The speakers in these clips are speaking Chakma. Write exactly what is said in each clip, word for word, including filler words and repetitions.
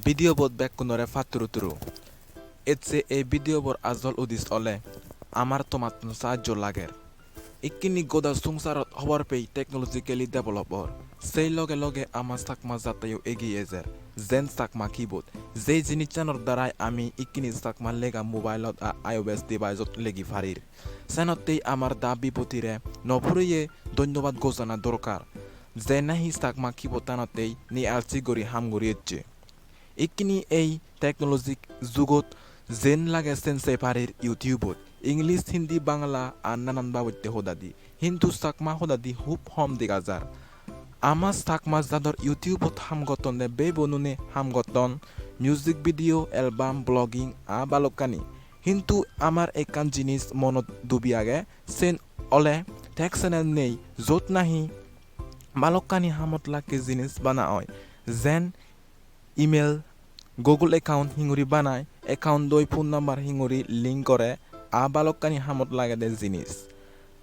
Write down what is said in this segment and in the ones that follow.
Video bot bekkunore patturu turu. Ecche ei video bor ajol udis ole amar tomattun sahajjo lager. Ikkini goda songsarot hobor pei technologically develop or. Sei loge loge ama Chakma jateyo egiye ejer. Jen Chakma keyboard. Jei jinissanor darai ami ikkini Chakma lega mobilot a iOS deviceot legi parir. Senottei amar da Bibhutire no puriye dhonnobad gojana dorkar. Je nahi Chakma keyboardanottei ni alsi guri ham guri ecche. Ikkini ei technology jugot jen lage sen sei parir YouTube-ot. English, Hindi, Bangla ar nanan babotte hodadi. Hintu Chakma hodadi hub hom dega jar. Ama Chakma jador YouTube-ot ham gottonde bebonune ham gotton, music video, album, blogging, a balokkani. Hintu amar ekkan jinis monot dubi age, sen ole tech channel nei, jot nahi balokkani hamot lakke jinis bana oi. Jen email, Google account hinguri banai, account doi phone number hinguri link gore, a balokkani hamot lagede jinis.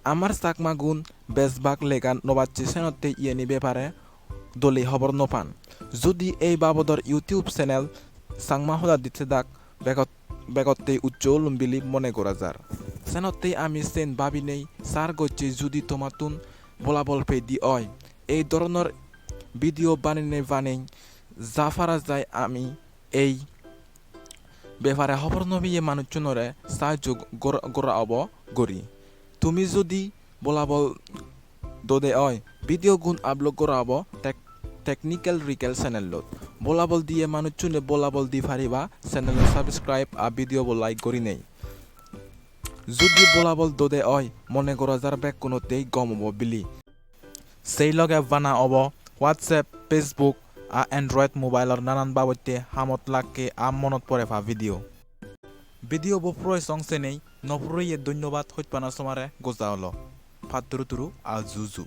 Amar Chakmagun besbak lega no bacche senotte iyeni bepare dole hobor no pan. Judi ei babodor YouTube channel Changma hodadi thedak begot-, begottei uccho olum bili mone gora jar. Senottei ami sen babinei sar gocche judi tomattun bolabol peidi oi. Ei doronor video banenei banei ja para jai ami ei bepare hobor no peye manuchunore sahajjo gor-, gora obo gori. Tumi judi bolabol dode oi, video gun upload gora obo tech-, Technical Rikel channel-ot. Bolabol diye manuchune bolabol di pariba, channel-o subscribe a video bo like gorinei. Judi bolabol dode oi, mone gora jar bekkunottei gom obo bili. Sei loge bana obo WhatsApp, Facebook a Android mobile-or nanan babotte hamot lakke a monot pore pa video. Video bo puroi song senei, no pureye dhonnobad hojpana somare goja olo. Patturu turu a juju.